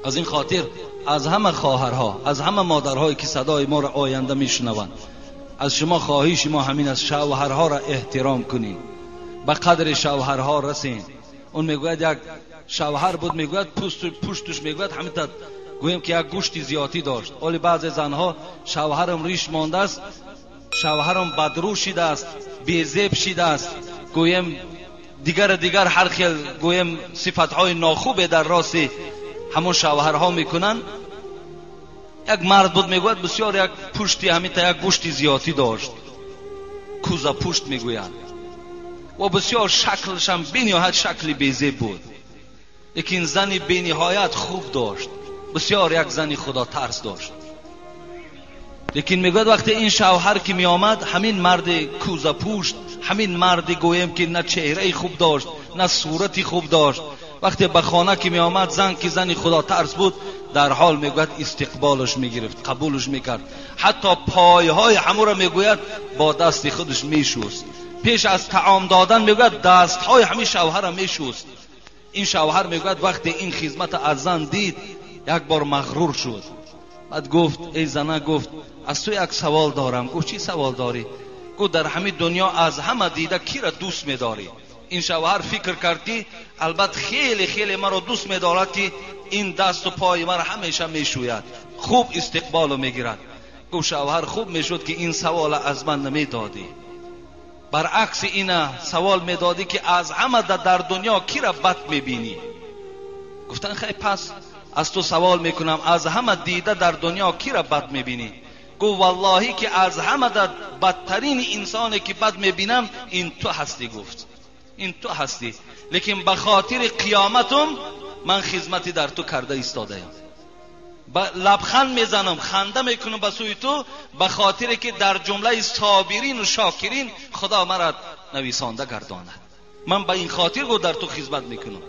Аз ин хотир аз ҳама хоҳарҳо, аз ҳама модарҳое ки садои моро оянда мешунаванд, аз шумо хоҳиши мо ҳамин аст: шавҳарҳоро эҳтиром кунед, ба қадри шавҳарҳо расед. Он мегӯяд як шавҳар буд, мегӯяд пуштуш мегӯяд ҳамин гӯем ки як гӯшти зиёдӣ дошт. Оли баъзе занҳо шавҳарам риш мондааст, шавҳарам бадрӯ шидааст, безеб шидааст, гӯем дигар ҳар хел гӯем сифатҳои нохубе дар рости ҳамон шавҳарҳо мекунанд. Як мард буд, мегӯяд бисёр як пушти ҳамин та як гӯшти зиёдӣ дошт, кӯза пушт мегӯянд, ва бисёр шаклашам бениҳоят шакли безеб буд, лекин зани бениҳоят хуб дошт, бисёр як зани худотарс дошт. Лекин мегӯяд вақте ин шавҳар ки меомад, ҳамин марди кӯзапушт, ҳамин марди гӯем ки на чеҳраи хуб дошт, на сурати хуб дошт, вақте ба хона ки меомад, зан ки зани худотарс буд, дар ҳол мегӯяд истиқболаш мегирифт, қабулаш мекард, ҳатто пойҳои ҳамуро мегӯяд бо дасти худаш мешуст. Пеш аз таом додан мегӯяд дастҳои ҳамин шавҳарро мешуст. Ин шавҳар мегӯяд вақте ин хизмат аз зан дид, як бор мағрур шуд. Баъд гуфт: эй зана, гуфт, аз ту як савол дорам. Гуфт: чӣ савол дорӣ? Гуфт: дар ҳамин дунё аз ҳама дида киро дӯст медорӣ? Ин шавҳар фикр кард ки албатта хеле хеле маро дӯст медорад, ки ин дасту пои маро ҳамеша мешӯяд, хуб истиқболу мегирад. Гуфт шавҳар: хуб мешуд ки ин савола аз ман намедодӣ, баръакси ина савол медодӣ ки аз ҳама дар дунё киро бад мебинӣ. Гуфтанд: хай, пас аз ту савол мекунам, аз ҳама дида дар дунё киро бад мебинӣ? Гуфт: валлоҳӣ ки аз ҳама бадтарин инсоне ки бад мебинам ин ту ҳастӣ. Гуфт: ин ту ҳастӣ, лекин ба хотири қиёматум ман хизмати дар ту карда истодаям, лабханд мезанам, ханда мекунам ба сӯи ту, ба хотире ки дар ҷумлаи собирин ва шокирин худо маро нависонда гардонад. Ман ба ин хотир гуфт дар ту хизмат мекунам.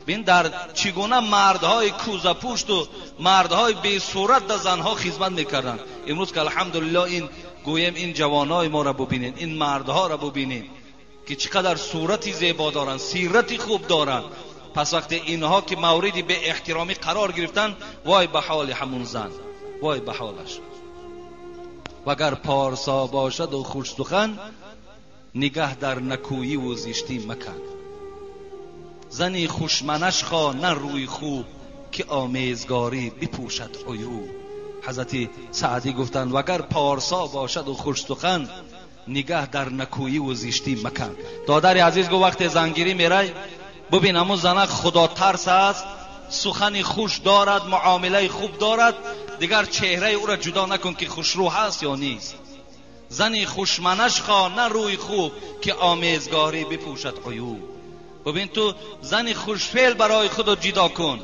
Бин дар чӣ гуна мардҳои кӯзапушт ва мардҳои бесурат дар занҳо хизмат мекарданд. Имрӯз ки алҳамдулиллоҳ ин гӯем ин ҷавонои моро бубинед, ин мардҳоро бубинед ки чӣ қадар сурати зебо доранд, сирати хуб доранд. Пас вақте инҳо ки мавриди беэҳтиромӣ қарор гирифтанд, вой ба ҳоли ҳамун зан, вой ба ҳолаш. Вагар порсо бошаду хушсухан, нигаҳ дар накӯӣ ву зиштӣ макан. Зани хушманаш хо на рӯи хуб, ки омезгорӣ бипӯшад عیوب. ҳазрати Саъдӣ гуфтанд: вагар порсо бошаду хушсухан, нигаҳ дар накӯӣ ву зиштӣ макан. Додари азиз, гуфт вақте зангирӣ мерай, бубин ҳамун занак худотарс аст, сухани хуш дорад, муомилаи хуб дорад, дигар чеҳраи ӯро ҷудо накун ки хушрӯ ҳаст ё нест. Зани хушманаш хо на рӯи хуб, ки омезгорӣ бипӯшад عیوب. бубин ту зани хушфеъл барои худ ҷудо кун,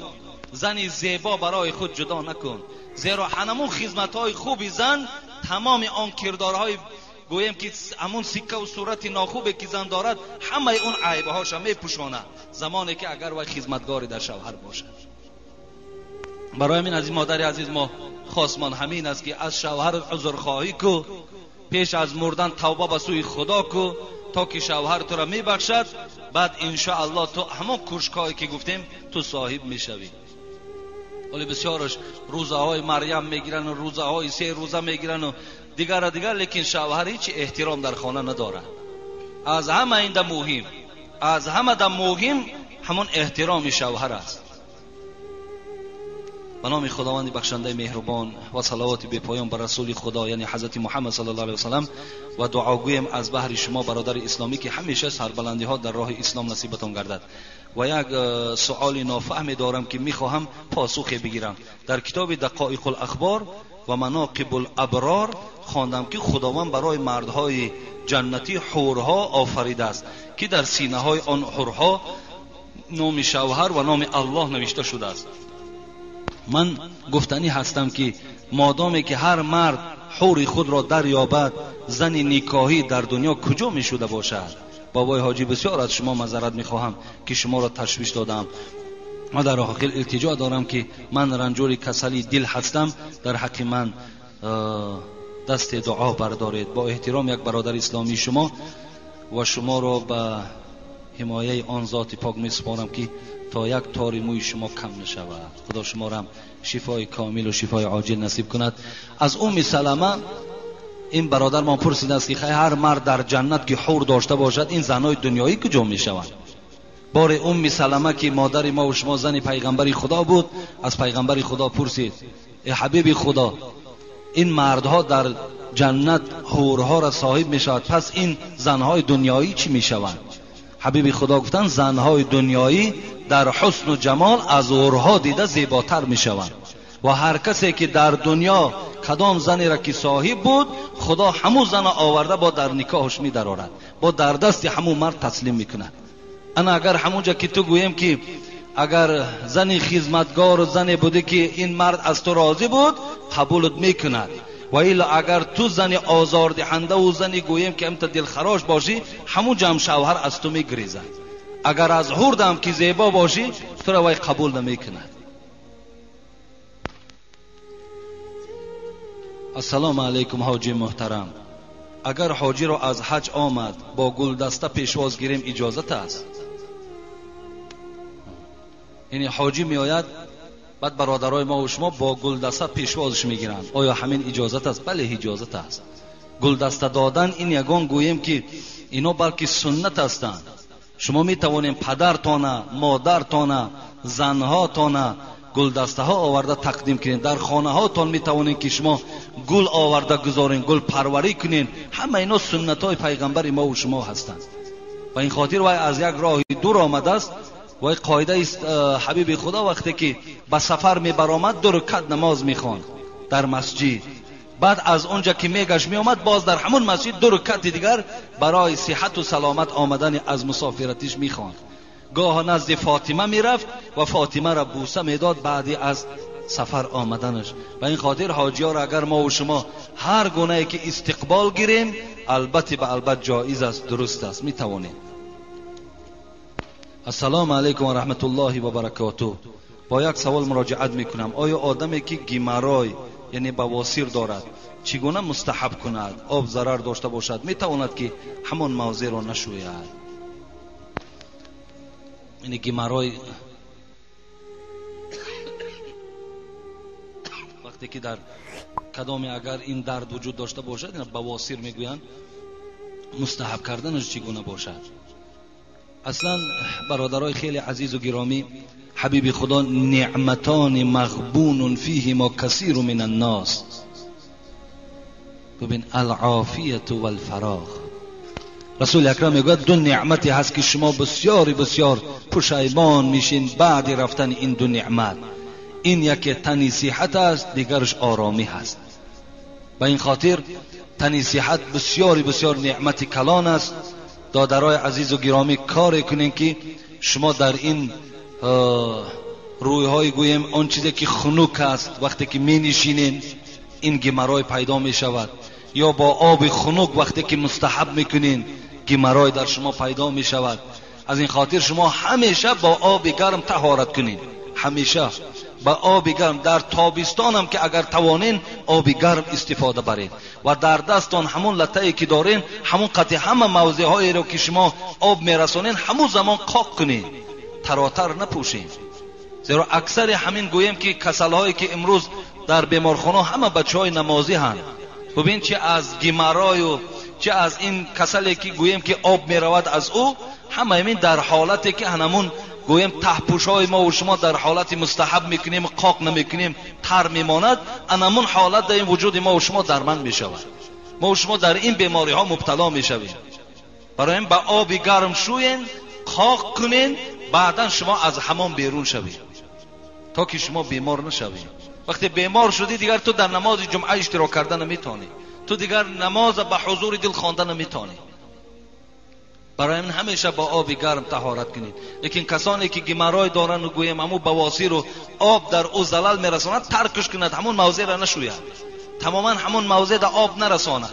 зани зебо барои худ ҷудо накун, зеро ҳанамун хизматҳои хуби зан тамоми он кирдорҳои гӯем ки ҳамун сиккаву сурати нохубе ки зан дорад, ҳамаи он айбҳоша мепӯшонад, замоне ки агар вай хизматгори дар шавҳар бошад. Барои ҳамин аз ин модари азиз мо хосмон ҳамин аст ки аз шавҳар узрхоҳӣ ку, пеш аз мурдан тавба ба сӯи худо ку, то ки шавҳар туро мебахшад. Баъд иншоаллоҳ ту ҳамон кушкҳое ки гуфтем ту соҳиб мешавӣ. Вале бисёраш рӯзаҳои Марьям мегиранд, рӯзаҳои се рӯза мегиранд дигара дигар, лекин шавҳар ҳеҷ эҳтиром дар хона надорад. Аз ҳама ин да муҳим, аз ҳама да муҳим ҳамон эҳтироми шавҳар аст. Ба номи Худованди бахшандаи меҳрубон ва салавоти бепоён ба расули Худо, яъне ҳазрати Муҳаммад саллаллоҳу алайҳи васаллам, ва дуогӯем аз баҳри шумо бародари исломӣ ки ҳамеша сарбаландиҳо дар роҳи ислом насибатон гардад. Ва як суоли нофаҳме дорам ки мехоҳам посухе бигирам. Дар китоби Дақоиқул ахбор ва Манокибул аброр хондам ки Худованд барои мардҳои ҷаннатӣ ҳурҳо офаридааст ки дар синаҳои он ҳурҳо номи шавҳар ва номи Аллоҳ навишта шудааст. Ман гуфтанӣ ҳастам ки модоме ки ҳар мард ҳури худро дарёбад, зани никоҳӣ дар дунё куҷо мешуда бошад? Бобои ҳоҷӣ, бисёр аз шумо мазарат мехоҳам ки шуморо ташвиш додам. Ма дар охир илтиҷо дорам ки ман ранҷури касали дил ҳастам, дар ҳаққи ман дасти дуо бардоред. Бо эҳтиром як бародари исломии шумо ва шуморо ба ҳимояи он зоти пок месупорам ки تا یک تاری موی شما کم نشود. خدا شما را هم شفای کامل و شفای عاجل نصیب کند. از ام سلمه این برادر ما پرسیده است که خیلی هر مرد در جنت که حور داشته باشد، این زنای دنیایی کجا میشوند؟ بار ام سلمه که مادر ما و شما زن پیغمبر خدا بود، از پیغمبر خدا پرسید ای حبیب خدا، این مردها در جنت حورها را صاحب میشود، پس این زنهای دنیایی چی میشوند؟ حبیب خدا گفتند زنهای دنیایی در حسن و جمال از حورها دیده زیباتر میشوند و هر کسی که در دنیا کدام زنی را که صاحب بود، خدا همون زن آورده با در نکاحش میدرارد، با در دست همون مرد تسلیم میکند. انا اگر همونجا که تو گوییم که اگر زنی خدمتگار و زنی بوده که این مرد از تو راضی بود، قبولت میکند، و الا اگر تو زنی آزاردهنده و زنی گوییم که امت دلخراش باشی، همونجا هم شوهر از تو میگریزد. اگر از حوردم که زیبا باشی، تو را وی قبول نمیکند. السلام علیکم حاجی محترم، اگر حاجی را از حج آمد با گلدسته پیشواز گیریم اجازت است؟ یعنی حاجی میآید، بعد برادرای ما و شما با گلدسته پیشوازش میگیرند، آیا همین اجازت است؟ بله اجازت است. گلدسته دادن این یگان گوییم که اینا بلکه سنت هستند. شما میتوانیم پدرتانه، مادرتانه، زنهاتانه گلدسته ها آورده تقدیم کنین. در خانه هاتان میتوانین که شما گل آورده گذارین، گل پروری کنین. همه اینا سنت های پیغمبر ما و شما هستند. و این خاطر وای از یک راه دور آمده است. وای قاعده است حبیب خدا وقتی که به سفر میبرآمد دو رکعت نماز میخواند در مسجد، بعد از اونجا که میگشت میآمد باز در همون مسجد دو رکعت دیگر برای صحت و سلامت آمدن از مسافرتش میخواند. گاه نزد فاطمه میرفت و فاطمه را بوسه میداد بعدی از سفر آمدنش. و این خاطر حاجی ها را اگر ما و شما هر گونه که استقبال گیریم، البته به البته جایز است، درست است، میتوانیم. السلام علیکم و رحمت الله و برکاته. با یک سوال مراجعت میکنم. آیا آدمی که گیمرای یعنی بواسیر دارد چگونه مستحب کند؟ آب ضرر داشته باشد میتواند که همان موضع را نشوید؟ یعنی گیمرای وقتی که در کدامی اگر این درد وجود داشته باشد، اینا بواسیر میگویند، مستحب کردنش چگونه باشد؟ اصلا برادرای خیلی عزیز و گرامی، حبیب خدا نعمتان مغبون فیهما کثیر من الناس. ببین، العافیت و الفراغ. رسول اکرم میگوید دو نعمتی هست که شما بسیار بسیار پشیمان میشین بعد رفتن این دو نعمت. این یکی تنی صحت است، دیگرش آرامی هست. به این خاطر تنی صحت بسیار بسیار نعمت کلان است. دادرای عزیز و گرامی، کاری کنین که شما در این رویهای گویم آن چیزی که خنک است وقتی که می نشینین این گمرای پیدا می شود، یا با آب خنک وقتی که مستحب میکنین گمرای در شما پیدا می شود. از این خاطر شما همیشه با آب گرم طهارت کنین، همیشه با آب گرم. در تابستان هم که اگر توانین آب گرم استفاده برید و در دستان همون لطه‌ای که دارین، همون قطع همه موضع هایی رو که شما آب میرسانین همون زمان قاق کنین، تراتر نپوشین. زیرا اکثر همین گوییم که کسل هایی که امروز در بیمارخانه همه بچه های نمازی هستند، ببین چه از گیمرای و چه از این کسلی که گوییم که آب میرود از او، همه همین در حالتی که همون گوییم تهپوش های ما و شما در حالت مستحب میکنیم، قاق نمیکنیم، تر میماند، انمون حالت در این وجود ما و شما درمند میشود. ما و شما در این بیماری ها مبتلا میشویم. برای این با آب گرم شوین، قاق کنین، بعدا شما از حمام بیرون شوید تا که شما بیمار نشوید. وقتی بیمار شدی دیگر تو در نماز جمعه اشتراک کردن نمیتونی، تو دیگر نماز به حضور دل خواندن نمیتونی. برای این همیشه با آب گرم طهارت کنید. لیکن کسانی که گمرای دارن و گویم همون بواسیر و آب در او زلل میرساند، ترکش کند، همون موضع را نشوید، تماما همون موضع در آب نرساند.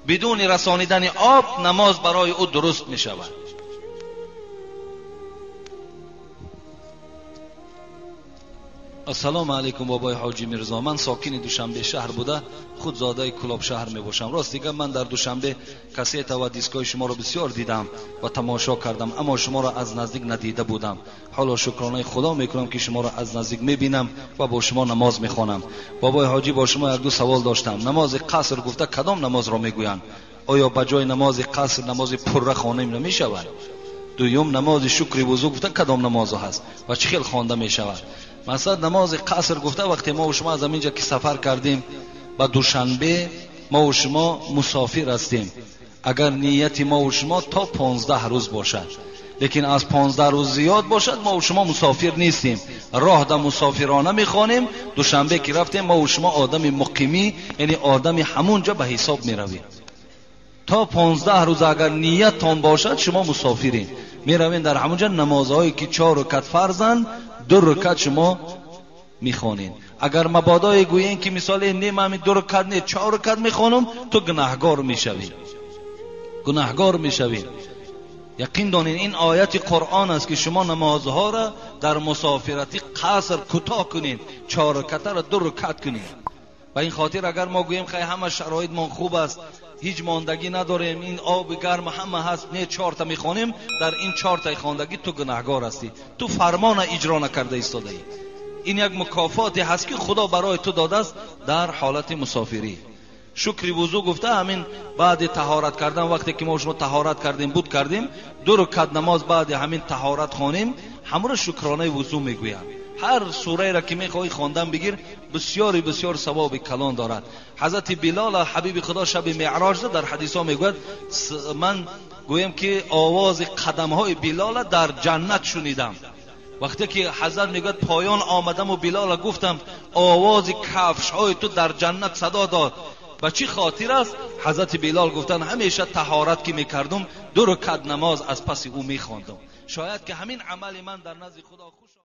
بدون رسانیدن آب نماز برای او درست میشود. Ассалому алайкум бобои ҳоҷӣ Мирзо. Ман сокини Душанбе шаҳр буда, худ зодаи Кулоб шаҳр мебошам. Рост дигар ман дар Душанбе кассета ва дискҳои шуморо бисёр дидам ва тамошо кардам, аммо шуморо аз наздик надида будам. Ҳоло шукронаи Худо мекунам, ки шуморо аз наздик мебинам ва бо шумо намоз мехонам. Бобои ҳоҷӣ, бо шумо як ду савол доштам. Намози қаср гуфта кадом намозро мегӯянд? Оё ба ҷои намози қаср намози пурра хонем намешавад? Дуюм, намози шукри вузӯ гуфта кадом намозо ҳаст ва чӣ хел хонда мешавад? Масалан, намози қаср гуфта вақте мо шумо аз ҳаминҷа ки сафар кардем ба Душанбе, мо ва шумо мусофир ҳастем. Агар нияти мо ва шумо то 15 рӯз бошад, лекин аз 15 рӯз зиёд бошад, мо ва шумо мусофир нестем. Роҳ да мусофирона мехонем. Душанбе ки рафтем, мо ва шумо одами муқимӣ, яъне одами ҳамунҷа ба ҳисоб меравем. То 15 рӯз агар нияттон бошад, шумо мусофиред. Меравем дар ҳамунҷа намозҳое ки 4 ракат фарзанд, 2 ракат шумо мехонед. Агар мабодое гӯем ки мисоле не, ман 2 ракат не, 4 ракат мехонам, ту гунаҳгор мешавӣ. Гунаҳгор мешавӣ. Яқин донед, ин ояти Қуръон аст ки шумо намозҳоро дар мусофирати қаср кӯтоҳ кунед, 4 ракатро 2 ракат кунед. Ба ин хотир агар мо гӯем хай ҳама шароитмон хуб аст, ҳеҷ мондагӣ надорем, ин оби гарм ҳама ҳаст, не 4 та мехонем, дар ин 4 таи хондагӣ ту гунаҳгор ҳастӣ. Ту фармона иҷро накарда истодаӣ. Ин як мукофоте ҳаст ки Худо барои ту додааст дар ҳолати мусофирӣ. Шукри вузӯ гуфта ҳамин баъди таҳорат кардан, вақте ки мо шумо таҳорат кардем, буд кардем, 2 ракат намоз баъди ҳамин таҳорат хонем, ҳамро шукронаи вузӯ мегӯянд. Ҳар сураеро ки мехоҳӣ хондан бигир, бисёри бисёр савоби калон дорад. Ҳазрати Билол ҳабиби Худо шаби меъроҷ дар ҳадисҳо мегӯяд, ман гӯям ки овози қадамҳои Билола дар ҷаннат шунидам. Вақте ки ҳазрат мегӯяд поён омадам ва Билола гуфтам овози кафшҳои ту дар ҷаннат садо дод. Ба чӣ хотир аст? Ҳазрати Билол гуфтанд ҳамеша таҳорат ки мекардум, 2 ракат намоз аз паси ӯ мехондам. Шояд ки ҳамин амали ман дар назди Худо хуш